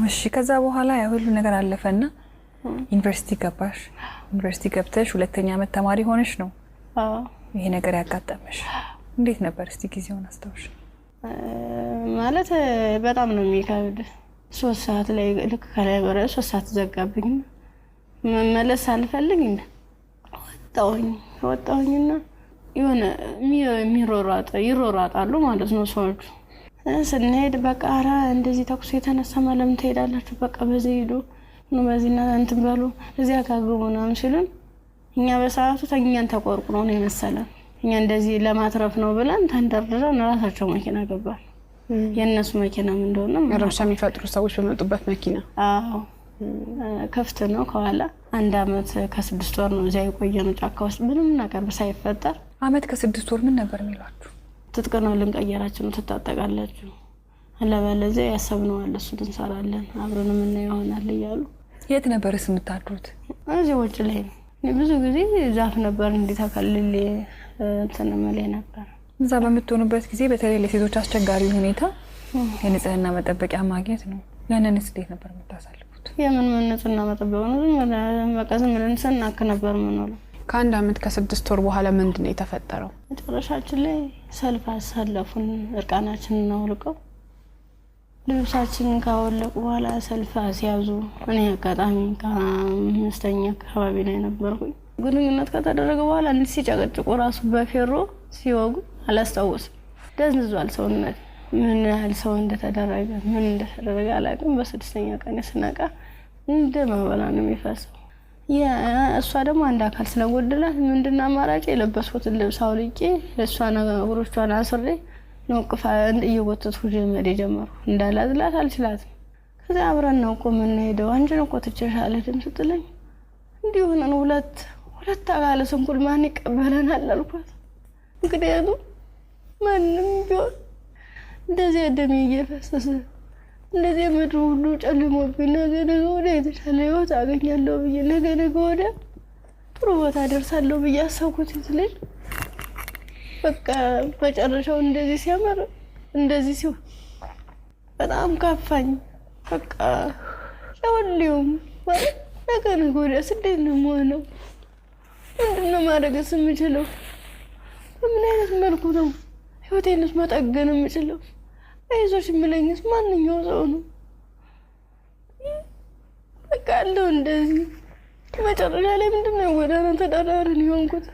እሺ፣ ከዛ በኋላ ያ ሁሉ ነገር አለፈና ዩኒቨርሲቲ ገባሽ። ዩኒቨርሲቲ ገብተሽ ሁለተኛ ዓመት ተማሪ ሆነሽ ነው ይሄ ነገር ያጋጠመሽ። እንዴት ነበር እስቲ ጊዜውን አስታውሽ? ማለት በጣም ነው የሚከብድ። 3 ሰዓት ላይ ልክ ከላይ በረ 3 ሰዓት ዘጋብኝ። መመለስ አልፈልግ ወጣሁኝ። ወጣሁኝና የሆነ የሚሮሯጥ ይሮሯጣሉ ማለት ነው ሰዎቹ። ስንሄድ በቃ ኧረ እንደዚህ ተኩስ የተነሳ ለምን ትሄዳላችሁ? በቃ በዚህ ሂዱ፣ በዚህና እንትን በሉ፣ እዚያ ጋግቡ ምናምን ሲሉን እኛ በሰዓቱ ተኛን ተቆርቁሮ ነው የመሰለን። እኛ እንደዚህ ለማትረፍ ነው ብለን ተንደርድረን ራሳቸው መኪና ገባን። የእነሱ መኪናም እንደሆነ ረብሻ የሚፈጥሩ ሰዎች በመጡበት መኪና። አዎ፣ ክፍት ነው ከኋላ። አንድ አመት ከ6 ወር ነው እዚያ የቆየነው ጫካ ውስጥ ምንም ነገር ሳይፈጠር። አመት ከ6 ወር ምን ነበር የሚሏችሁ? ትጥቅ ነው ልንቀየራችሁ ነው፣ ትታጠቃላችሁ፣ አለበለዚያ ያሰብነው አለ እሱን እንሰራለን አብረን የምናየው ይሆናል እያሉ። የት ነበርስ የምታድሩት? እዚህ ውጭ ላይ ነው። ብዙ ጊዜ ዛፍ ነበር እንዲህ ተከልሌ እንትን እምልህ ነበር። እዛ በምትሆኑበት ጊዜ በተለይ ለሴቶች አስቸጋሪ ሁኔታ የንጽህና መጠበቂያ ማግኘት ነው። ያንንስ እንዴት ነበር የምታሳልፉት? የምን ምን ንጽህና መጠበቅ ነው? ዝም ብለን በቃ ዝም ብለን ስናክ ነበር የምንውለው። ከአንድ አመት ከ6 ወር በኋላ ምንድን ነው የተፈጠረው? መጨረሻችን ላይ ሰልፍ አሳለፉን። እርቃናችንን አውልቀው ልብሳችንን ካወለቁ በኋላ ሰልፍ አስያዙ። እኔ አጋጣሚ ከአምስተኛ አካባቢ ላይ ነበርኩኝ። ግንኙነት ከተደረገ በኋላ እንዲህ ሲጨቀጭቁ ራሱ በፌሮ ሲወጉ አላስታውስም። ደንዝዟል ሰውነት። ምን ያህል ሰው እንደተደረገ ምን እንደተደረገ አላውቅም። በስድስተኛ ቀን ስነቃ እንደ መበላ ነው የሚፈሰው። እሷ ደግሞ አንድ አካል ስለጎደላት ምንድን አማራጭ የለበስኩትን ልብስ አውልቄ እሷን እግሮቿን አስሬ ነው ቅፋ እየጎተትኩ መሄድ የጀመርኩ። እንዳላዝላት አልችላትም። ከዚያ አብረን ነው እኮ የምንሄደው፣ አንቺን እኮ ትቼሽ አልሄድም ስትለኝ እንዲህ ሆነን ሁለት ሁለት አካለ ስንኩል ማን ይቀበለናል አልኳት። ምክንያቱም ማንም ቢሆን እንደዚያ ደሜ እየፈሰሰ እንደዚህ ምድሩ ሁሉ ጨልሞብኝ ነገ ነገ ወዲያ የተሻለ ህይወት አገኛለሁ ብዬ ነገ ነገ ወዲያ ጥሩ ቦታ ደርሳለሁ ብዬ አሰብኩት ልጅ በቃ መጨረሻው እንደዚህ ሲያምር እንደዚህ ሲሆን በጣም ካፋኝ። በቃ ለሁሉም ማለት ነገ ነገ ወዲያስ እንዴት ነው የምሆነው? ምንድን ነው ማድረግስ የምችለው? በምን አይነት መልኩ ነው ህይወቴንስ መጠገን የምችለው? አይዞሽ የሚለኝስ ማንኛው ሰው ነው? በቃ አለው እንደዚህ መጨረሻ ላይ ምንድን ነው ጎዳና ተዳዳሪ የሆንኩት።